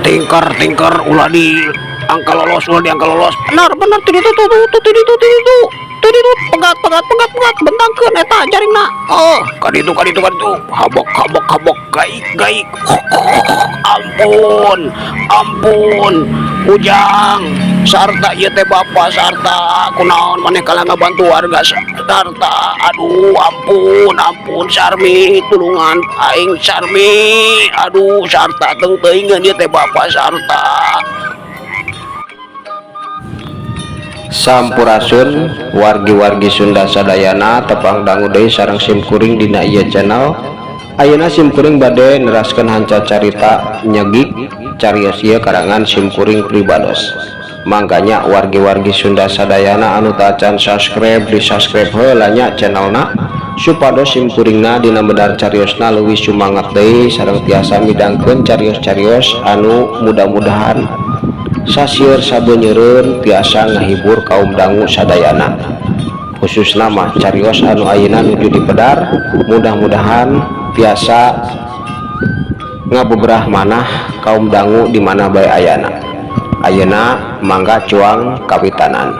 Tingker tingker, ulah di angka lolos, ulah di angka lolos. Benar benar, tuh itu tuh tuh tuh itu tuh itu tuh itu, pegat pegat pegat pegat, bentangkeun eta jaringna. Oh, kaditu kaditu kaditu, habok habok habok, gaik gaik. Ampun ampun, Ujang sarta, ieu teh bapak sarta. Kunaon maneh kalah ngabantu warga sarta? Aduh, ampun ampun, Sarmi, tulungan aing, Sarmi. Aduh, sarta, teu teuingeun, ieu teh bapak sarta. Sampurasun, wargi-wargi Sunda sadayana. Tepang dangu deui sareng simkuring dina ieu channel. Ayeuna simkuring bade neraskeun hanca carita nyegik carios ieu karangan simkuring pribados. Mangkanya wargi-wargi Sunda sadayana anu tacan subscribe, di subscribe heula nya channelna, supados simkuringna dina medar cariosna leuwih sumangat deui sareng tiasa midangkeun carios-carios anu mudah-mudahan sasieur sabenyeureun tiasa ngahibur kaum dangu sadayana, khususna mah carios anu ayeuna nuju dipedar, mudah-mudahan tiasa ngabeberah manah kaum dangu di mana bae ayana. Ayeuna mangga cuang kawitanan.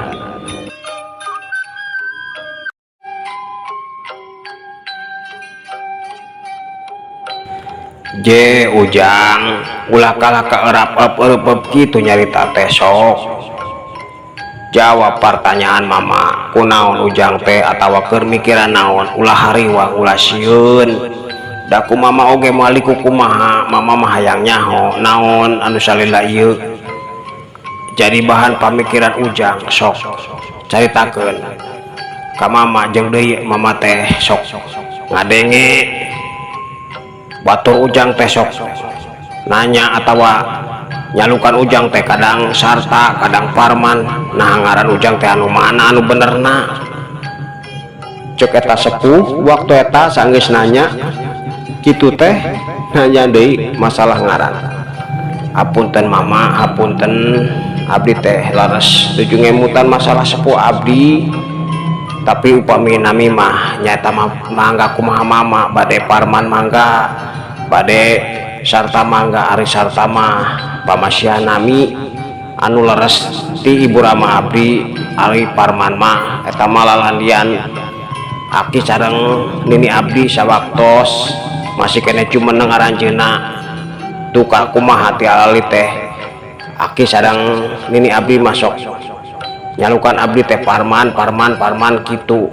J Ujang, ulah kalah ka erap erep kitu nyarita teh. Sok jawab pertanyaan Mama. Kunaon Ujang teh atawa keur mikiran naon? Ulah hariwang, ulah sieun da ku Mama oge moal kumaha. Mama mah hayang nyaho naon anu salila ieu jadi bahan pamikiran Ujang. Sok caritakeun ka Mama jeung deui Mama teh sok ngadenge batur Ujang teh sok nanya atawa nyalukan Ujang teh, kadang Sarta, kadang Parman. Nah, ngaran Ujang teh anu mana anu benerna? Cek eta sepuh. Waktu eta sanggeus nanya kitu teh, nanya deui masalah ngaran. Apunten, Mama, apunten, abdi teh laras nuju ngemutan masalah sepuh abdi. Tapi upami nami mah nyata mangga kumaha Mama, bade Parman mangga, bade Sarta mangga. Ari Sarta mah pamasihan nami anu leres ti ibu rama abdi. Ari Parman mah eta mah lalandian aki sareng nini abdi sawaktos masih keneh jumeneng aranjeuna. Duka kumaha ti alali teh aki sareng nini abdi masuk nyalukan abdi teh Parman, Parman, Parman kitu.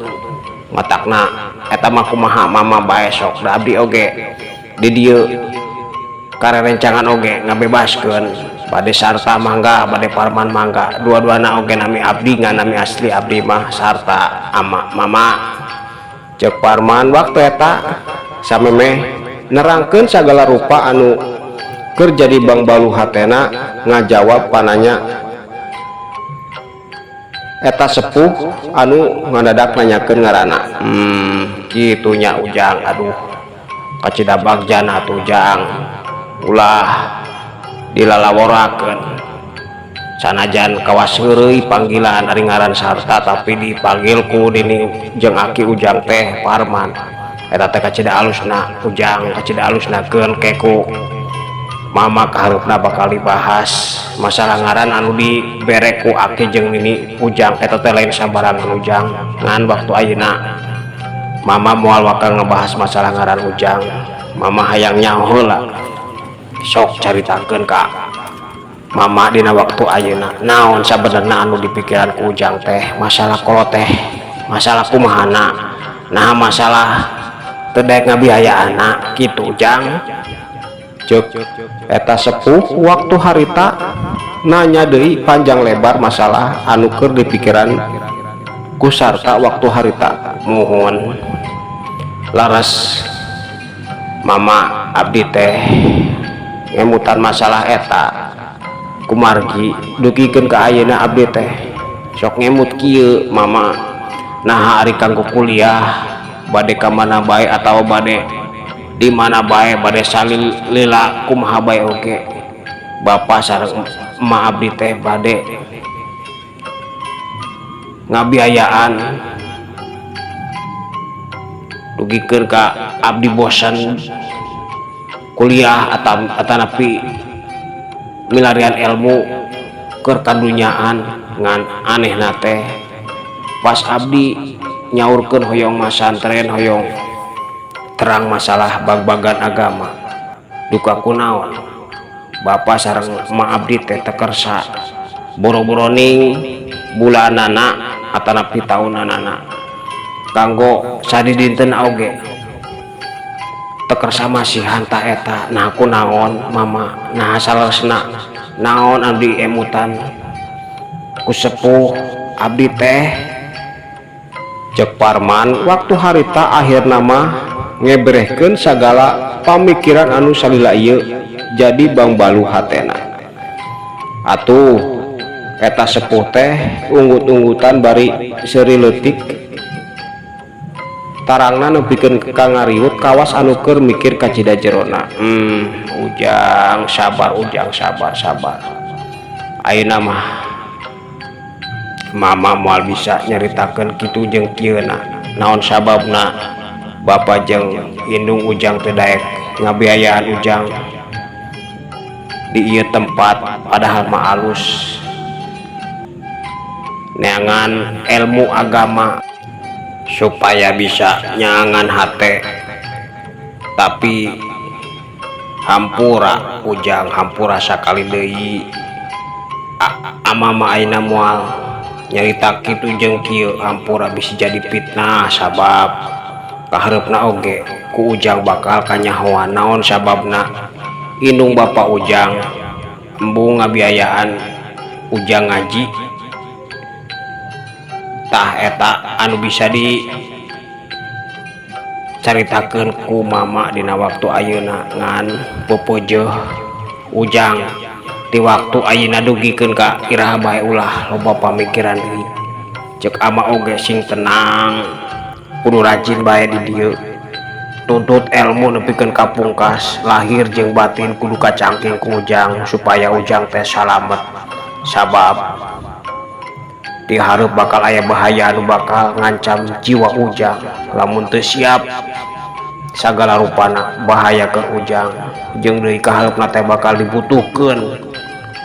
Matakna eta mah kumaha Mama bae sok da abdi oge di dieu karerencangan oge ngabebaskeun, bade Sarta mangga, bade Parman mangga, dua-duana oge nami abdi, ngan nami asli abdi mah Sarta ama Mama, cek Parman. Waktu eta samemeh nerangkeun sagala rupa anu keur jadi bangbalu hatena, ngajawab pananya eta sepuh anu ngadadak nanyakeun ngaranna. Kitunya Ujang. Aduh, kacida bagjana atuh, Ujang. Ulah dilalaworakeun, sanajan kawas heureuy panggilan. Ari ngaran Sarta, tapi dipanggil ku nini jeung aki Ujang teh Parman. Eta teh kacida alusna, Ujang, kacida alusna. Keun keku Mama kahareupna bakal dibahas masalah ngaran anu dibere ku aki jeung nini Ujang. Eta teh lain sabarangan, Ujang. Ngan waktu ayeuna Mama moal bakal ngebahas masalah ngaran Ujang. Mama hayang nyaho heula. Sok caritakeun ka Mama dina waktu ayeuna naon sabenerna anu dipikiran ku Ujang teh masalah kolot teh masalah kumahana nah masalah teu daek ngabiayaanna kitu Ujang. Ceuk eta sepuh waktu harita nanya deui panjang lebar masalah anu keur dipikiran ku Sarta waktu harita. Muhun laras Mama, abdi teh ngemutan masalah eta kumargi dugikeun ka ayeuna abdi teh sok ngemut kieu Mama, nah ari kanggo kuliah bade ka mana bae atawa bade di mana bae bade salila kumaha bae oge Bapak sareng emak abdi teh bade ngabiayaan dugikeun ka abdi bosan kuliah atau atanapi milarian ilmu keur kadunyaan. Ngan anehna teh pas abdi nyaurkeun hoyong masantren, hoyong terang masalah bag-bagan agama, duka kunaon Bapak sareng emak abdi teh teu kersa boro-boroning bulanana atanapi taunanana, kanggo sadidinten oge teu kersa masihan ta eta. Nah, kunaon Mama? Nah, saleresna naon abdi emutan ku sepuh abdi teh? Cek Parman waktu harita akhirna mah ngeberehkeun sagala pamikiran anu salila ieu jadi bangbaluh hatena. Atuh eta sepuh teh unggut-unggutan bari seuri leutik, tarangna nepikeun ka ngariut kawas anu keur mikir kacida jerona. Ujang sabar, Ujang, sabar, sabar. Ayeuna mah Mama moal bisa nyaritakeun kitu jeung kieuna naon sababna Bapak jeung indung Ujang teu daek ngabiayaan Ujang di ieu tempat, padahal mah alus neangan ilmu agama supaya bisa nyaangan hate. Tapi hampura Ujang, hampura sakali deui, Ama mah ayeuna moal nyarita kitu jeung kieu. Hampura, bisa jadi fitnah sabab kahareupna oge ku Ujang bakal kanyahoan naon sababna indung Bapak Ujang embung ngabiayaan Ujang ngaji. Tah, eta anu bisa di caritakeun ku Mama dina waktu ayeuna. Ngan pepejeuh Ujang di waktu ayeuna dugikeun ka iraha bae ulah loba pamikiran deui. Ceuk Ama oge sing tenang, kudu rajin bae di dieu, tuntut ilmu nepikeun ka pungkas. Lahir jeung batin kudu kacangking ku Ujang supaya Ujang teh salamet, sabab di hareup bakal aya bahaya anu bakal ngancam jiwa Ujang lamun teu siap sagala rupana. Bahaya ke Ujang jeung deui kahareupna teh bakal dibutuhkeun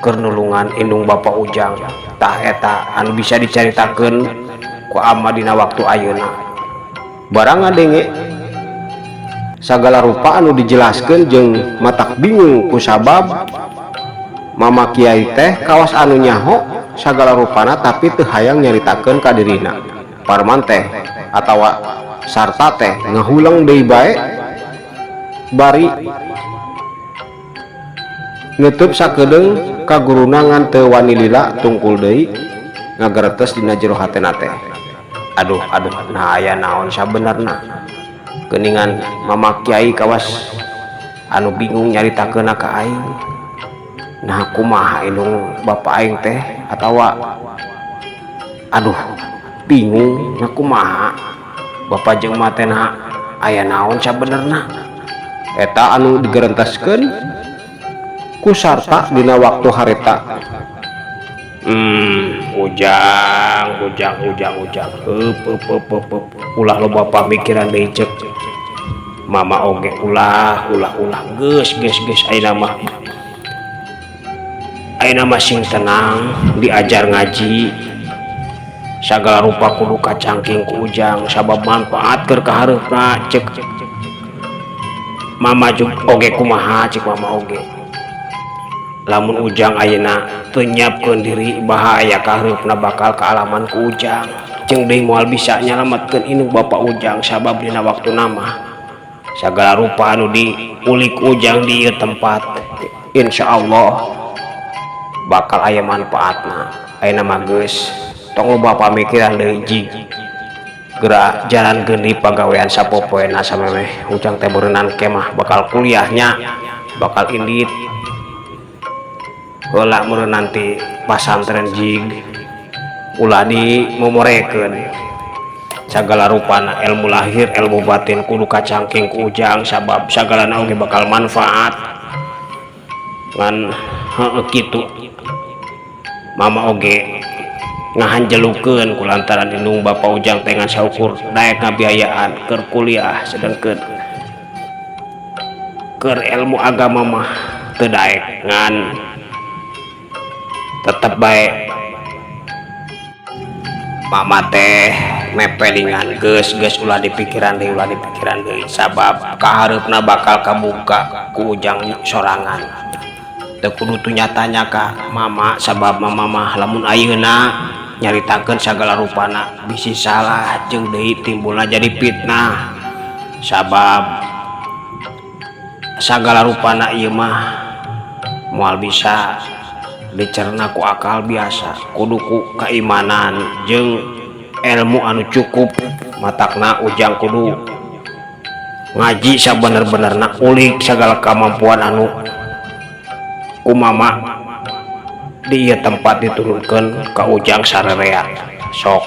keur nulungan indung Bapak Ujang. Tah, eta anu bisa dicaritakeun ku Ama dina waktu ayeuna. Barang ngadenge sagala rupa anu dijelaskeun jeung matak bingung kusabab Mama Kiai teh kawas anu nyaho sagala rupana tapi teu hayang nyaritakeun ka dirina, Parman teh atawa Sarta teh ngahuleng deui bae bari neuteub sakedeung ka guruna, ngan teu wani lila tungkul deui ngageretes dina jero hatena teh. Aduh, aduh, nah aya naon sabenerna? Geuningan Mama Kiai kawas anu bingung nyaritakeunna ka aing. Nah, kumaha indung Bapak aing teh? Atawa aduh, bingung. Nah, kumaha Bapak jeung Emak teh? Nah, aya naon sabenerna? Eta anu digerenteskeun ku Sarta dina waktu harita. Ujang, Ujang, Ujang, Ujang, eup eup eup eup, eup. Ulah loba pamikiran deui. Ceuk Mama oge ulah, ulah, ulah. Geus, geus, geus. Ayeuna mah, ayeuna mah sing tenang, diajar ngaji. Sagala rupa kudu kacangking ku Ujang sabab manfaat keur kahareupna. Cek Mama oge kumaha, cek Mama oge, lamun Ujang ayeuna teu nyiapkeun diri, bahaya kahareupna bakal kaalaman ku Ujang, jeung deui moal bisa nyalametkeun indung bapa Ujang, sabab dina waktuna mah sagala rupa anu diulik Ujang di ieu tempat insya Allah bakal aya manfaatna. Ayeuna mah geus, tong loba pamikiran deui, jig geura jalankeun deui pagawean sapopoena samemeh Ujang teh beureunan kemah bakal kuliahnya, bakal indit heula meureun nanti pasantren. Jig ulah dimomorekeun, sagala rupana ilmu lahir, ilmu batin kudu kacangking ku Ujang, sabab sagalana oge bakal manfaat. Ngan heueuh kitu, Mama oge ngahanjelukeun kulantaran indung bapa Ujang teh ngan saukur daek ngabiayaan keur kuliah, sedengkeun keur ilmu agama mah teu daek. Ngan tetep bae Mama teh mepelingan, geus, geus, ulah dipikiran deui, ulah dipikiran deui, sabab kahareupna bakal kabuka ku Ujang sorangan. Teu kudu tanya-tanya ka Mama, sabab Mama mah lamun ayeuna nyaritakeun sagala rupana bisi salah, jeung deui timbulna jadi fitnah, sabab sagala rupana ieu mah moal bisa dicerna ku akal biasa, kudu ku keimanan jeung ilmu anu cukup. Matakna Ujang kudu ngaji sabener-benerna, ulik segala kemampuan anu ku Mama di ieu tempat diturunkan ka Ujang sarerea. Sok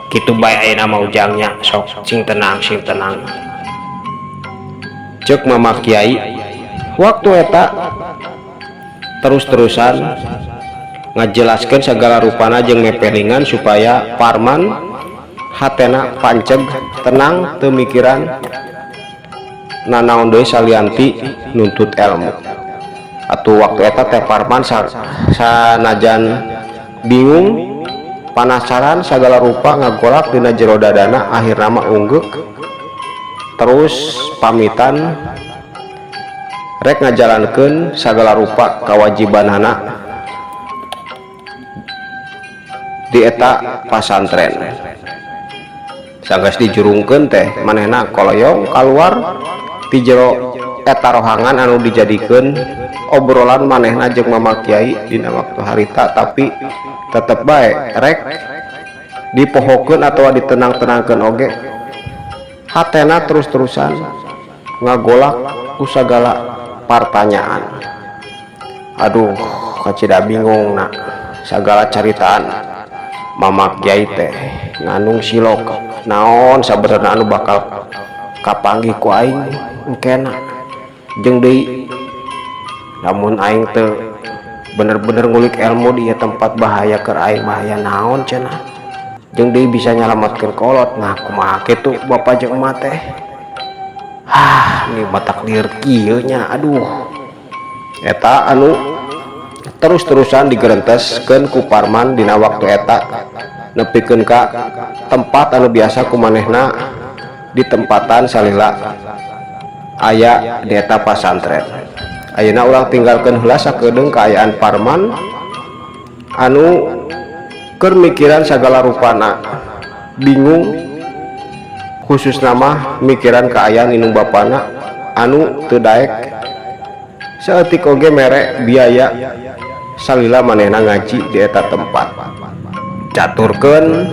kitu bae ayeuna mah Ujangnya. Sok sing tenang, sing tenang. Cek Mama Kiai waktu eta terus-terusan ngajelaskan segala rupana jeung mepelingan supaya Parman hatena panceg, tenang, teu mikiran nanaon deui salianti nuntut ilmu. Atuh waktu eta teh Parman sanajan bingung, panasaran segala rupa ngagolak dina jero dadana, akhirna mah unggeuk, terus pamitan rek ngajalankeun sagala rupa kewajibanana di eta pasantren. Sanggeus dijurungkeun teh manehna koloyong keluar ti jero eta rohangan anu dijadikeun obrolan manehna jeung Mama Kiai dina waktu harita. Tapi tetep bae rek dipohokeun atau ditenang-tenangkeun oge hatena terus-terusan ngagolak ku sagala pertanyaan. Aduh, kacida bingung nak sagala caritaan Mama Kiai teh ngandung silok naon sabenerna anu bakal kapanggih ku aing engkena, jeung deui lamun aing teu bener-bener ngulik ilmu di ieu tempat, bahaya keur aing, bahaya naon cenah, jeung deui bisa nyalametkeun kolot. Nah, kumaha kitu bapak jeung emak teh? Ah, ini matak lieur kieu nya. Aduh, eta anu terus-terusan digerenteskeun ku Parman dina waktu eta nepikeun ka tempat anu biasa ku manehna ditempatan salila aya di eta pasantren. Ayeuna urang tinggalkeun heula sakedeung kaayaan Parman anu keur mikiran sagala rupana, bingung, khususna mah mikiran kaayaan indung bapana anu teu daek saeutik oge mere biaya salila manehna ngaji di eta tempat. Caturkeun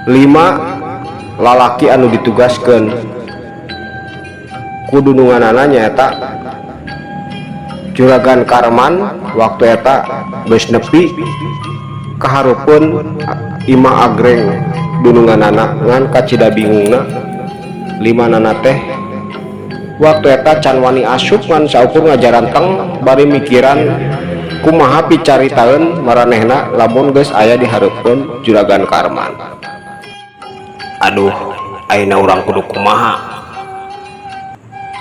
lima lalaki anu ditugaskeun ku dununganana nyaeta Juragan Karman waktu eta geus nepi kahareupeun Imah Agreng dununganana. Ngan kacida bingungna, limanana teh waktu eta can wani asup, ngan saukur ngajaranteng bari mikiran kumaha picaritaeun maranehna lamun geus aya di hareupeun Juragan Karman. Aduh, ayeuna urang kudu kumaha?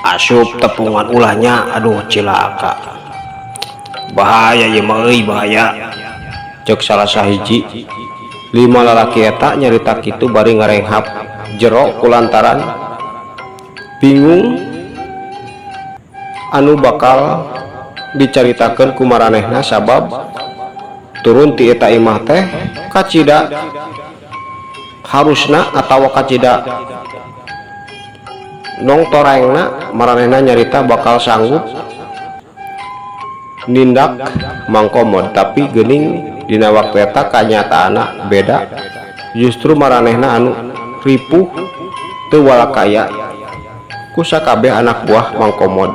Asup tepungan ulahnya. Aduh, cilaka, bahaya ieu mah euy, bahaya. Cek salah sahiji lima lalaki eta nyarita kitu bari ngarenghap jero kulantaran bingung anu bakal dicaritakeun ku maranehna, sabab turun ti eta imah teh kacida harusna atawa kacida nong torengna maranehna nyarita bakal sanggup nindak Mang Komod. Tapi geuning dina waktu eta kanyataanna beda, justru maranehna anu ripuh, teu walakaya ku sakabeh anak buah Mang Komod.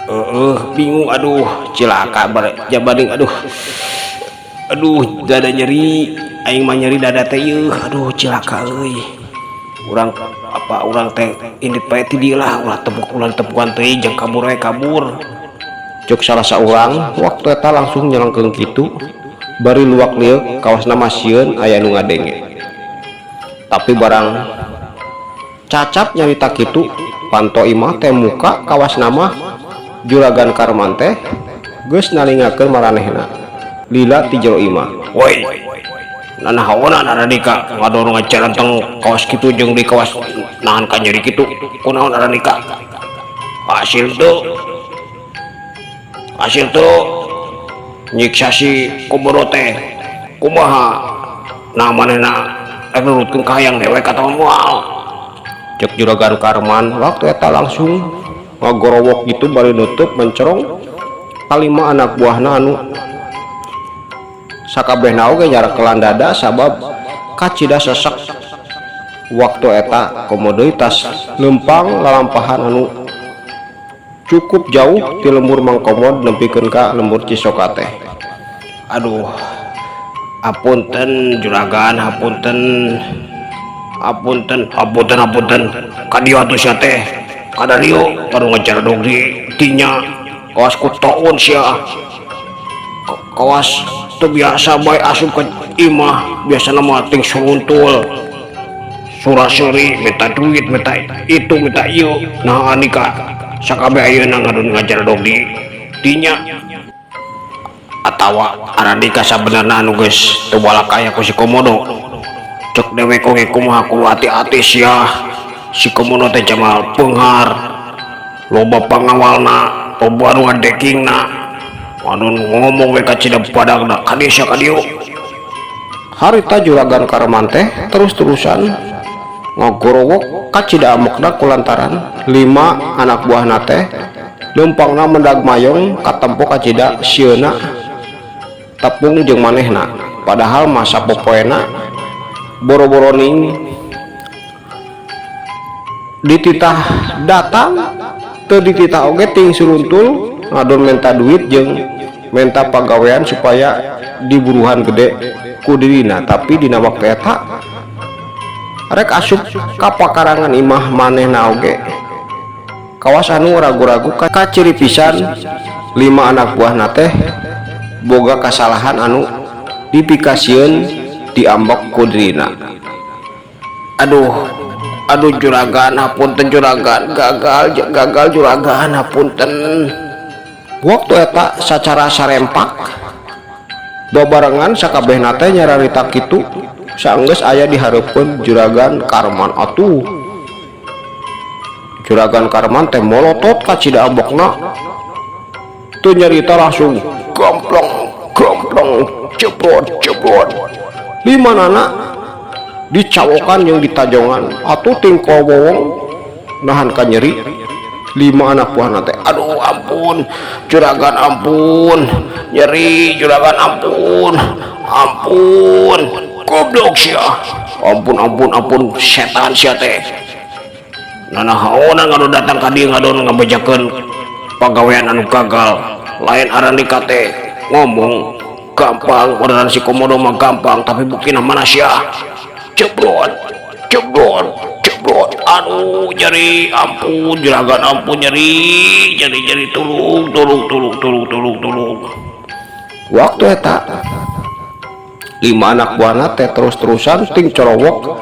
Heeh, bingung, aduh, cilaka bare jabading. Aduh, aduh, dada nyeri, aing mah nyeri dada teh yeuh. Aduh, cilaka euy. Urang apa urang teh indit pae ti dieu lah, ulah tepuk, ulah tepukan teuing, jeung kabur we kabur. Cek salah saurang waktu eta langsung nyelengkeung kitu bari luak lieuk, kawasna masieun aya nu ngadenge. Tapi barang cacap nyarita kitu, panto imah teh muka, kawasna mah Juragan Karman teh geus nalingakeun maranehna lila ti jero imah. Woi, nanahaonan aradika ngadorong ngacaranteng kawas kitu jeung di kawas nahan ka nyeri kitu? Kunaon aradika? Hasil teu, hasil teu nyiksa si Komodo teh kumaha? Nah, manehna rek nurutkeun kahayang dewek atawa moal? Cek Juragan Karman waktu eta langsung ngagorowok gitu bari nutup mencerong kalima anak buahna anu sakabehna oge nyarekelan dada sabab kacida sesek waktu eta. Komo deui tas leumpang lalampahan anu cukup jauh ti lembur Mang Komod nepikeun ka lembur Cisoka teh. Aduh, apunten juragan, hapunten, hapunten, hapunten, hapunten. Kadieu atuh sia teh, kadarieu baru ngajaradog di dinya, kawas ku toun sia. Kawas teu biasa bae asup ka imah, biasana mah ting suruntul sura-suri, minta duit, minta itu, minta ieu. Nah, anika sakabeh ayeuna ngadon ngajaradog di dinya? Atawa aradika sabenerna anu geus teu balakaya ku si Komodo? Cek dewek oge kumaha? Kudu hati-hati sia, si Komodo teh jamal beunghar, loba pangawalna, loba anu ngadekingna. Anu ngomong we kacida padagna. Kadieu sia, kadieu. Harita Juragan Karman teh terus-terusan ngagorowok kacida amekna kulantaran lima anak buahna teh leumpangna mendag mayong katempo kacida sieuna tepung jeung manehna, padahal masa popoena boro-boroning dititah datang, teu dititah oge ting suruntul ngadon menta duit jeung menta pagawean supaya diburuhan gede ku dirina. Tapi dina waktu eta rek asup ka pakarangan imah manehna oge kawas anu ragu-ragu, kaciri pisan lima anak buahna teh boga kasalahan anu dipikasieun diambek ku dirina. Aduh, aduh, juragan, hapunten juragan, gagal, gagal juragan, hapunten. Waktu eta sacara sarempak babarengan sakabehna teh nyararita kitu saenggeus aya di hareupeun Juragan Karman. Atuh Juragan Karman teh molotot kacida ambekna, teu nyarita langsung gamplong gamplong, jebrot jebrot, lima nana dicawokan yang ditajongan. Atuh tingko wowong nahan ka nyeri lima anak buahna teh. Aduh, ampun juragan, ampun, nyeri juragan, ampun, ampun. Goblok sia. Ampun, ampun, ampun, setan sia teh. Nanahaonan ngadu datang ka dieu ngadon ngabejakeun pagawean anu gagal? Lain arandika teh ngomong gampang, beneran si Komodo mah gampang, tapi buktina mana sia? Jebrot jebrot jebrot. Aduh, nyeri, ampun juragan, ampun, nyeri, nyeri, nyeri, tulung, tulung, tulung, tulung, tulung, tulung. Waktu eta lima anak buahna teh terus-terusan ting corowok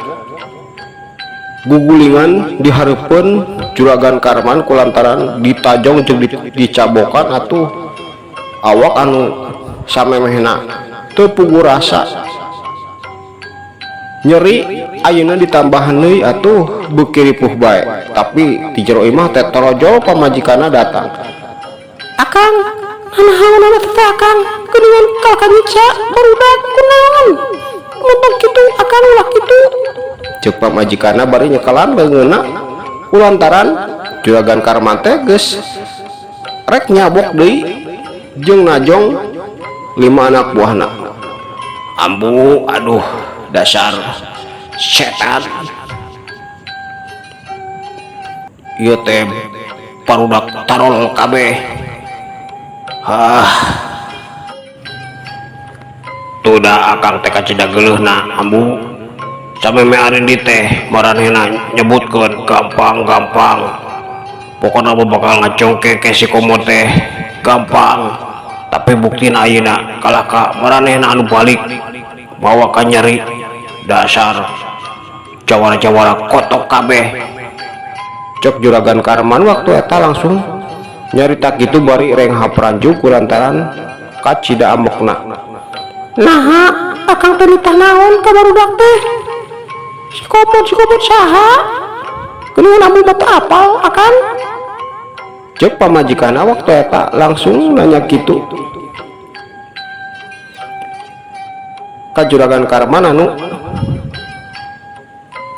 gugulingan di hareupeun Juragan Karman kulantaran ditajong jeung dicabokan. Atuh awak anu Samemehna teu puguh rasa nyeri, ayeuna ditambahan deui atuh beuki ripuh bae. Tapi di jero imah teh torojol pamajikanna datang. Akang, nanahaonan eta teh, Akang? Geuningan kalah nyiksa barudak, kunaon? Ngomong kitu, Akang, ulah kitu. Ceuk pamajikanna bari nyekelan leungeunna kulantaran Juragan Karman teh geus rek nyabok deui jeung najong lima anak buahna. Ambu, aduh, dasar setan ieu teh, barudak tarol kabeh. Hah, tuh da Akang teh kacida geuleuhna, Ambu. Sameme ari teh maranehna nyebutkeun gampang-gampang, pokokna mah bakal ngacongke ke si Komo teh gampang, tapi buktina ayeuna kalah ka maranehna anu balik bawa ka nyeri. Dasar jawara-jawara kotok kabeh. Cek Juragan Karman waktu eta langsung nyarita kitu bari renghap ranju kulantaran kacida ambekna. Naha Akang teh nitah naon ka barudak teh? Si Komod, si Komod saha? Geuningan ambu mah teu apal, Akang. Cek pamajikanna waktu eta langsung nanya kitu ka Juragan Karman anu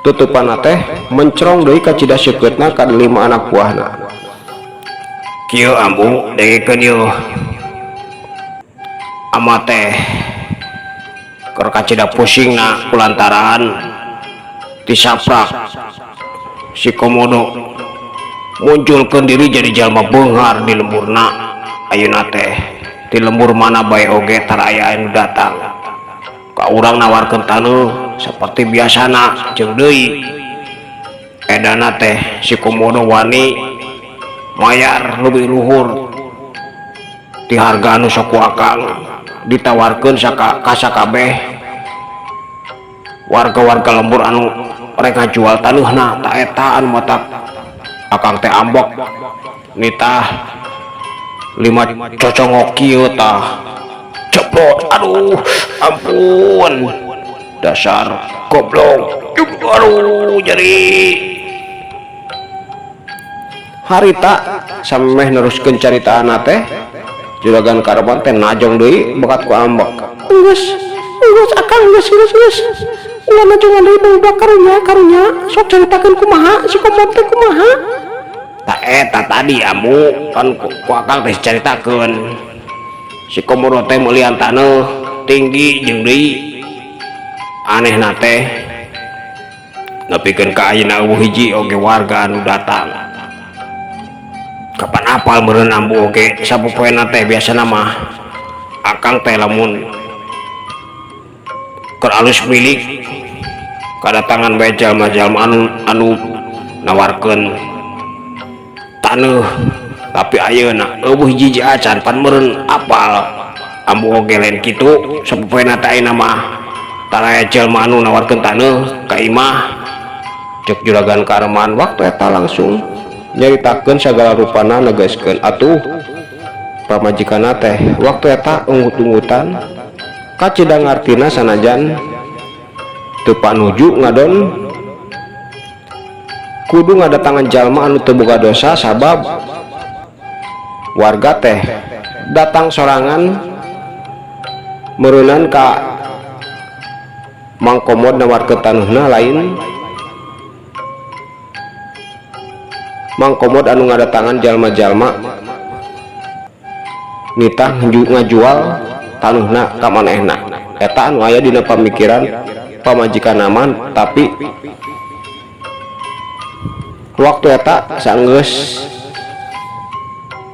tutupanna teh mencrong deui kacida seukeutna ka lima anak buahna. Kieu, Ambu, dengekeun ieu. Ama teh keur kacida pusingna kulantaran disaprak si Komodo munculkeun diri jadi jalma beunghar di lemburna. Ayeuna teh di lembur mana bae oge tara aya anu datang ka urang nawarkeun taneuh seperti biasana. Jeung deui edana teh si Komodo wani mayar lebih luhur di harga anu sok ku Akang ditawarkeun saka ka sakabeh warga-warga lembur anu mereka jual taneuhna. Tah, eta anu matak Akang teh ambek nitah lima cocongok kieu. Tah, ceplok, aduh, ampun, dasar goblok, aduh, jadi Harita samemeh neruskeun caritaanna teh Juragan Karman teh najong deui bakat ku ambek. Geus, geus, Akang, geus, geus, geus. Ulah najongan deui barudak, karunya, karunya. Sok caritakeun kumaha si Komod teh, kumaha? Tah, eta tadi, Ambu, kan ku Akang teh caritakeun si Komodo teh meulian taneuh tinggi. Jeung deui anehna teh nepikeun ka ayeuna euweuh hiji oge warga anu datang. Kapan apal meureun Ambu oge sapopoena teh biasana mah Akang teh lamun keur alus milik kadatangan bae jalma-jalma anu nawarkeun taneuh, tapi ayeuna euweuh hiji acan. Pan meureun apal Ambu oge lain kitu, sapopoena teh ayeuna mah tara aya jalma anu nawarkeun taneuh ka imah. Cek Juragan Karman waktu eta langsung nyaritakeun sagala rupana negaskeun. Atuh pamajikanna teh waktu eta unggut-unggutan kacida ngartina sanajan teu panuju ngadon kudu ngadatangan jalma anu teu boga dosa, sabab warga teh datang sorangan meureunan ka Mang Komod nawarkeun taneuhna, lain Mang Komod anu ngadatangan jalma-jalma nitah ngajual taneuhna ka manehna. Eta anu aya dina pamikiran pamajikan mah. Tapi waktu eta sanggeus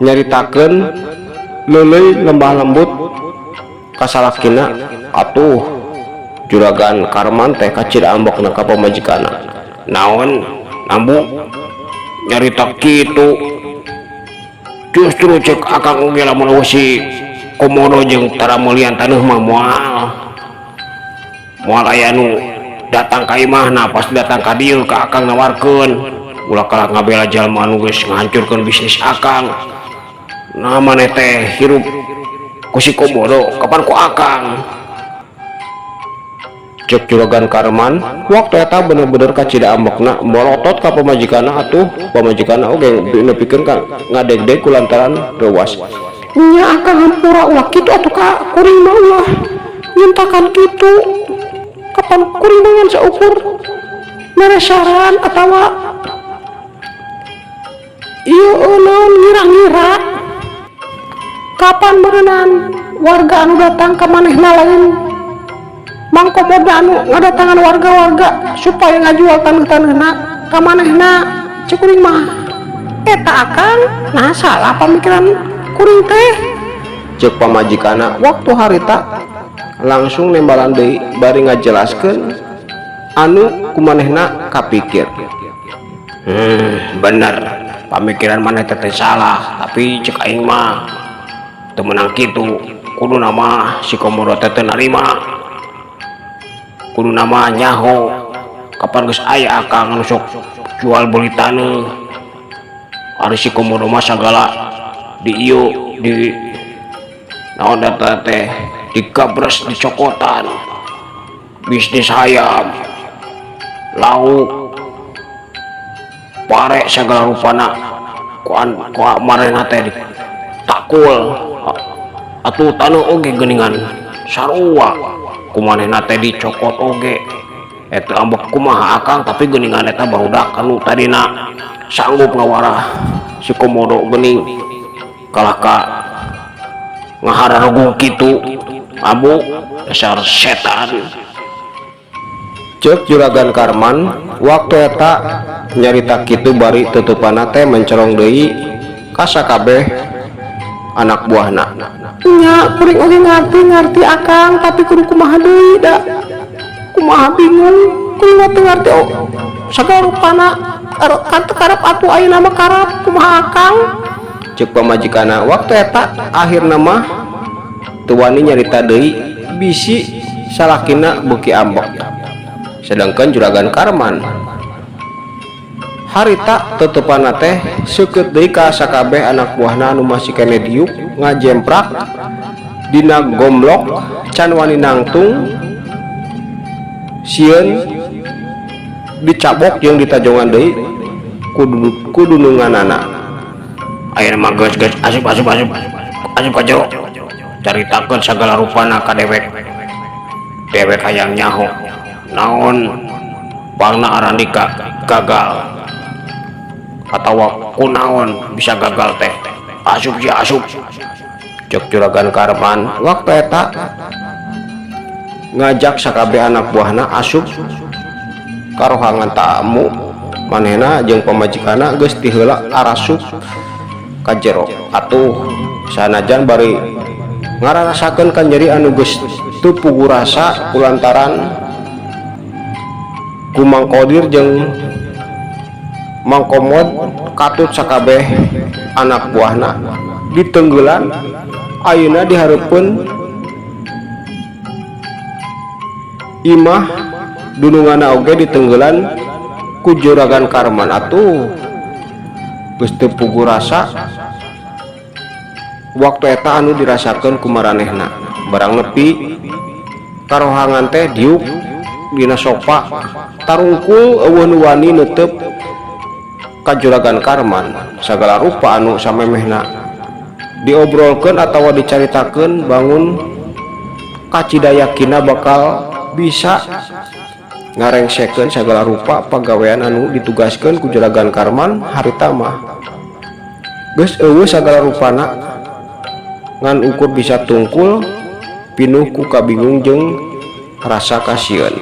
nyaritakeun leuleuy lembah lembut ka salakina, atuh Juragan Karman teh kacida ambekna ka pamajikanna. Naon, Ambu, nyarita kitu? Justru cek Akang oge lamun euweuh si Komodo jeung tara meulian taneuh mah moal aya nu datang ka imahna, pasti datang ka dieu ka Akang nawarkeun. Ulah kalah ngabela jalma anu geus ngahancurkeun bisnis Akang. Nah, maneh teh hirup. Ku si Komodo kapan ku akang? Cek Juragan Karman waktu eta bener-bener kacida ambekna, molotot ka pamajikanna. Atuh pamajikanna oge nepikeun ka ngadegdeg kulantaran reuwas. Nya akang, hampura, ulah kitu atuh ka kuring mah, ulah nyentakan kitu. Kapan kuring mah ngan saukur mere saran atawa ieu naon, ngira-ngira. Kapan meureunan warga anu datang ka manehna lain Mang Komodo anu ngadatangan warga-warga supaya ngajual taneuh-taneuhna ka manehna. Cek kuring mah eta akang, nah salah pamikiran kuring teh? Cek pamajikanna waktu harita langsung nembalan deui bari ngajelaskeun anu kumanehna kapikir. Bener pamikiran maneh teh salah, tapi cek aing mah teu meunang kitu. Kuduna mah si Komodo teh teu narima, kuduna mah nyaho kapan geus aya akang anu sok jual beli taneuh. Ari si Komodo mah sagala di ieu, di naon eta teh, digabres, dicokotan, bisnis hayam, lauk, pare, segala rupana ku an ku manehna teh takul. Atuh taneuh oge geuningan sarua ku manehna teh dicokot oge. Eta ambek kumaha akang? Tapi geuningan eta barudak anu tadina sanggup ngawarah si Komodo geuning kalah ka ngahararugung kitu. Amuk dasar setan. Cek Juragan Karman waktu eta nyarita kitu bari tutupana teh mencorong deui ka sakabeh anak buahna. Nya kuring oge ngarti ngarti akang, tapi kudu kumaha deui da, kumaha, bingung kuring mah, teu ngarti. Oh, sagala rupana kan teu karep atuh, ayeuna mah karep kumaha akang? Cek pamajikanna waktu eta. Akhirna mah teu wani nyarita deui bisi salakina beuki ambek. Sedangkan Juragan Karman harita tutupana teh seukeut deui ka sakabeh anak buahna anu masih keneh diuk ngajemprak dina gomblok, can wani nangtung, sieun dicabok jeung ditajongan deui ku dununganana. Ayeuna mah geus, geus, asup, asup, asup, asup ka jero, caritakeun sagala rupana ka dewek. Dewek hayang nyaho naon pangna Arandika gagal atawa kunaon bisa gagal teh. Asup sia, asup. Cek Juragan Karman waktu eta ngajak sakabeh anak buahna asup ka rohangan tamu. Manehna jeung pamajikanna geus ti heula arasup ka jero. Atuh sanajan bari ngararasakeun kanyeri anu geus teu puguh rasa kulantaran ku Mang Kodir jeung Mang Komod katut sakabeh anak buahna ditenggelan, ayeuna dihareupeun imah dununganna oge ditenggelan ku Juragan Karman. Atuh geus teu puguh rasa waktu eta anu dirasakeun ku maranehna. Barang nepi karohangan teh diuk dina sofa tarungkul, euweuh nu wani neuteup ka Juragan Karman. Sagala rupa anu samemehna diobrolkeun atawa dicaritakeun, bangun kacida yakina bakal bisa ngarengsekeun sagala rupa pagawean anu ditugaskeun ku Juragan Karman, harita mah geus euweuh sagala rupana, ngan ukur bisa tungkul pinuh ku kabingung jeung rasa kasieun.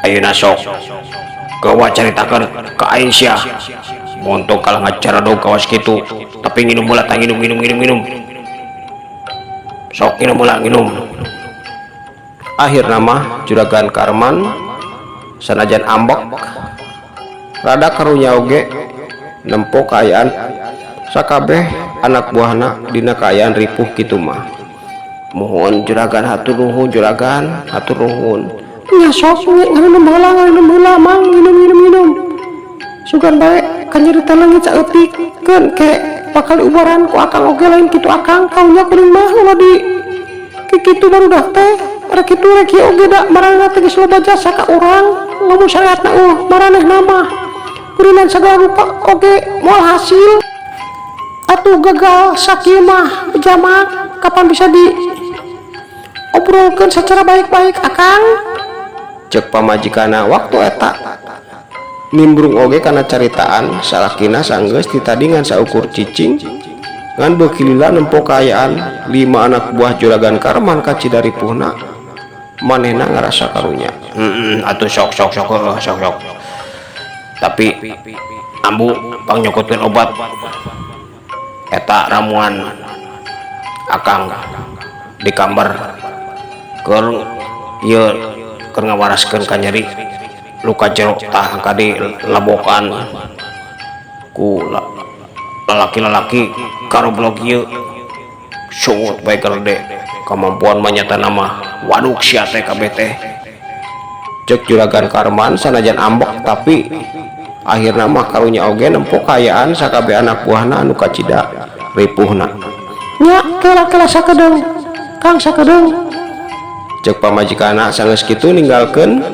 Ayeuna sok gawa, caritakeun ka aing sia. Montong kalah ngacaradog kawas kitu. Tapi nginum heula tah, nginum, nginum, nginum, nginum. Sok nginum heula, nginum. Akhirna mah Juragan Karman sanajan ambek rada karunya oge nempo kaayaan sakabeh anak buahna dina kaayaan ripuh kitu mah. "Mohon Juragan, hatur nuhun Juragan, hatur nuhun." Nya sok nginum heula, nginum heula Mang, minum, minum, minum. Sugan bae kanyeri leungit saeutik keun ke. Bakal diubaran ku akang oge lain kitu akang. Karunya kuring mah ulah di kikitu barudak teh. Rek kitu rek ieu oge da maranehna teh geus loba jasa ka urang. Lamun syariatna eueuh maranehna mah kuringan sagala rupa oge moal hasil. Atuh gagal sakieu mah jamak kapan bisa di obrolkeun secara baik-baik akang? Cek pamajikanna waktu eta nimbrung oge kana caritaan salakina sanggeus ditadingan saukur cicing ngan beuki lila nempo kaayaan lima anak buah Juragan Karman kacida ripuhna manehna ngarasa karunya. Atuh sok sok sok heuh, sok sok, tapi ambu pangnyokotkeun obat eta ramuan akang di kamar keur ieu keur ngawaraskeun ka nyeri luka jero. Tah, kadi labokan ku lalaki-lalaki karoblok ieu sungut bae gede kemampuan mah nama waduk sia teh kabeh teh. Cek Juragan Karman sanajan ambek, tapi akhirna mah karunya oge nempo kaayaan sakabeh anak buahna anu kacida ripuhna. Nya, kela-kela sakedeung Kang, sakedeung. Cek pamajikanna. Sanggeus kitu ninggalkeun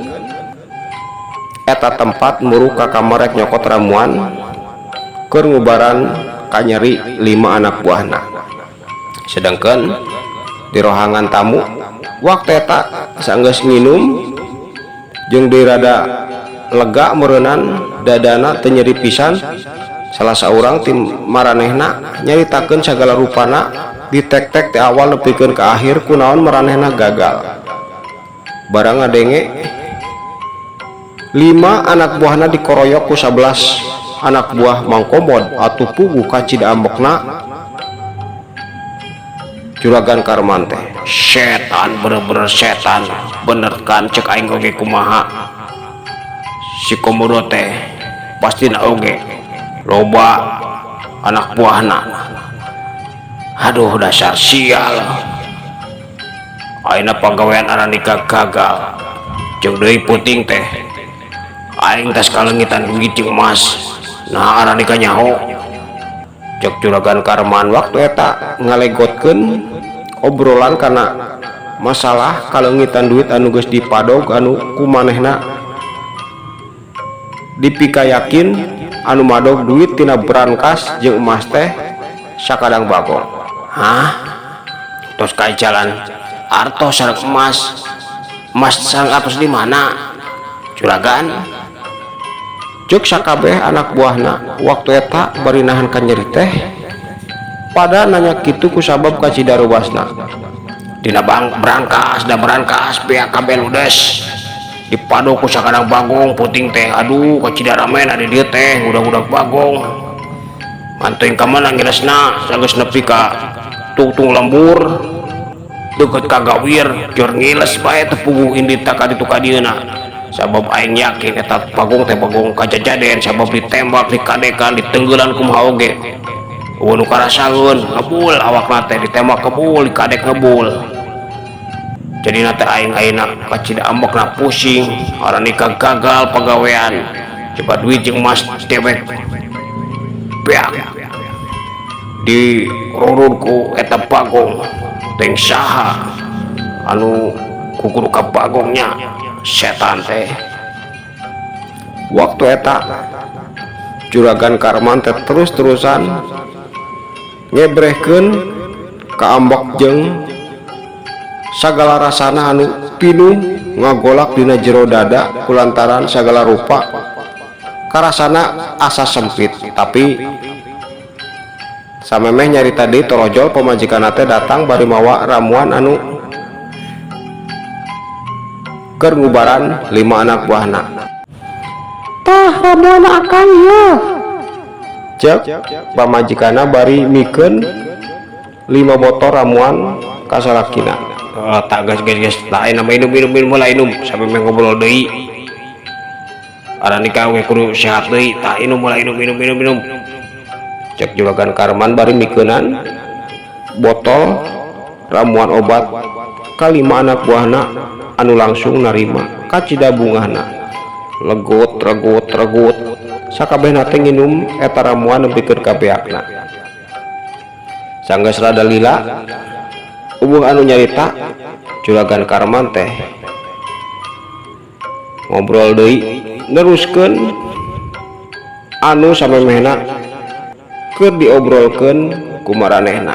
eta tempat muru ka kamar rek nyokot ramuan keur ngubaran kanyeri lima anak buahna. Sedangkan di rohangan tamu waktu eta sanggeus nginum jeung deui rada lega meureunan dadana teu nyeri pisan, salah saurang tim maranehna nyaritakeun sagala rupana ditek-tek ti awal nepikeun ka akhir kunaon maranehna gagal. Barang ngadenge lima anak buahna dikoroyok ku 11 anak buah Mang Komod, atuh puguh kacida ambekna Juragan Karman teh. Setan, bener-bener setan, bener kan cek aing oge kumaha si Komodo teh pasti na oge loba anak buahna. Aduh, dasar sial, ayeuna pagawean aranika gagal jeung deui puting teh aing tas kalengitan duit jeung emas. Nah, aranika nyaho. Cek Juragan Karman waktu eta ngalegotkeun obrolan karena masalah kalengitan duit anu geus dipadog anu kumanehna dipikayakin anu madog duit tina brankas jeung emas teh sakadang Bagong. Hah, tos kayak jalan artos sareng emas, emas sareng artos di mana, juragan? Cek sakabeh anak buahna waktu eta bari nahan kanyeri teh pada nanya kitu kusabab kacida ruwasna. Dina bang berangkas da berangkas pihak kabeh ludes dipadog ku sakadang Bagong puting teh. Aduh, kacida ramen ada dieu teh udah-udah Bagong ngantuin ka mana ngiresna. Sanggeus nepi ka tungtung lembur deket ka gawir jor ngiles bae teu puguh indit ka ditu ka dieuna, sabab aing yakin eta Bagong teh Bagong kajajaden, sabab ditembak, dikadekan, ditenggelan kumaha oge euweuh nu karasaeun. Ngebul awakna teh, ditembak kebul, dikadek ngebul. Jadi teh aing ayeuna kacida ambekna, pusing aranika gagal pagawean. Coba duit jeung emas dewek beak di rururku eta Bagong teh saha anu kukudu ka Bagongnya setan teh. Waktu eta Juragan Karman teh terus-terusan ngebrehkeun kaambek jeung sagala rasana anu pinuh ngagolak dina jero dada kulantaran sagala rupa karasana asa sempit. Tapi samemeh nyarita deui, torojol pamajikanna teh datang bari mawa ramuan anu keur ngubaran lima anak buahna. Tah, ramuan akang ieu. Cek pamajikanna bari mikeun lima botol ramuan ka salakina. Oh, tak geus geus geus lah, ayeuna mah minum, minum, minum, mulai minum sampai meh ngobrol deui. Aranika we kudu sehat deui. Tah, inum, mulai minum, minum, minum, minum. Cek Juragan Karman bari mikeunan botol ramuan obat kalima anak buahna anu langsung narima kacida bungahna. Legot regot regot sakabehna teh nginum eta ramuan nepikeun ka beakna. Sanggeus rada lila euweuh anu nyarita, Juragan Karman teh ngobrol deui, neruskeun anu samemehna keur diobrolkeun ku maranehna.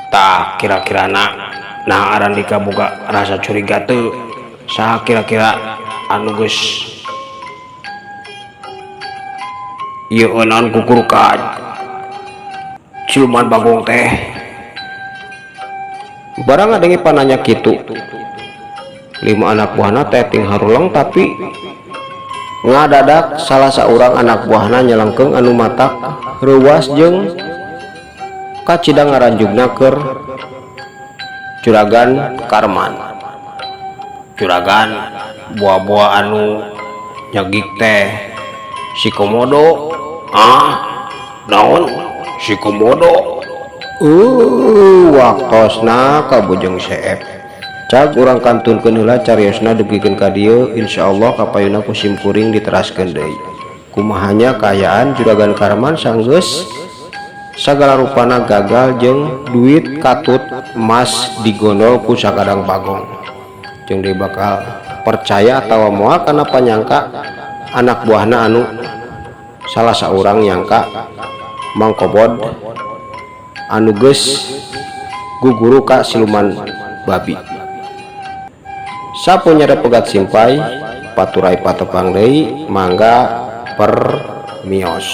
Tah, kira-kirana nah Arandika boga rasa curiga teu, saha kira-kira anu geus ieu naon guguru ka siluman bagong teh? Barang ngadenge pananya kitu, lima anak buahna teh ting haruleng, tapi ngadadak salah saurang anak buahna nyelengkeung anu matak reuwas jeung kacida ngaranjugna keur Juragan Karman. Juragan, buah-buah anu nyegik teh si Komodo. Ah, naon si Komodo? Waktosna kabujeng seep. Cag urang kantunkeun heula cariosna dugikeun ka dieu. Insyaallah kapayuna ku sim kuring diteraskeun deui kumahanya kaayaan Juragan Karman sanggeus sagala rupana gagal jeung duit katut emas digondol ku sakadang bagong. Jeung deui bakal percaya atawa moal kana panyangka anak buahna anu salah saurang nyangka Mang Kobod anu geus guguru ka siluman babi. Sapu nyada pegat simpai paturai patepang deui, mangga permios.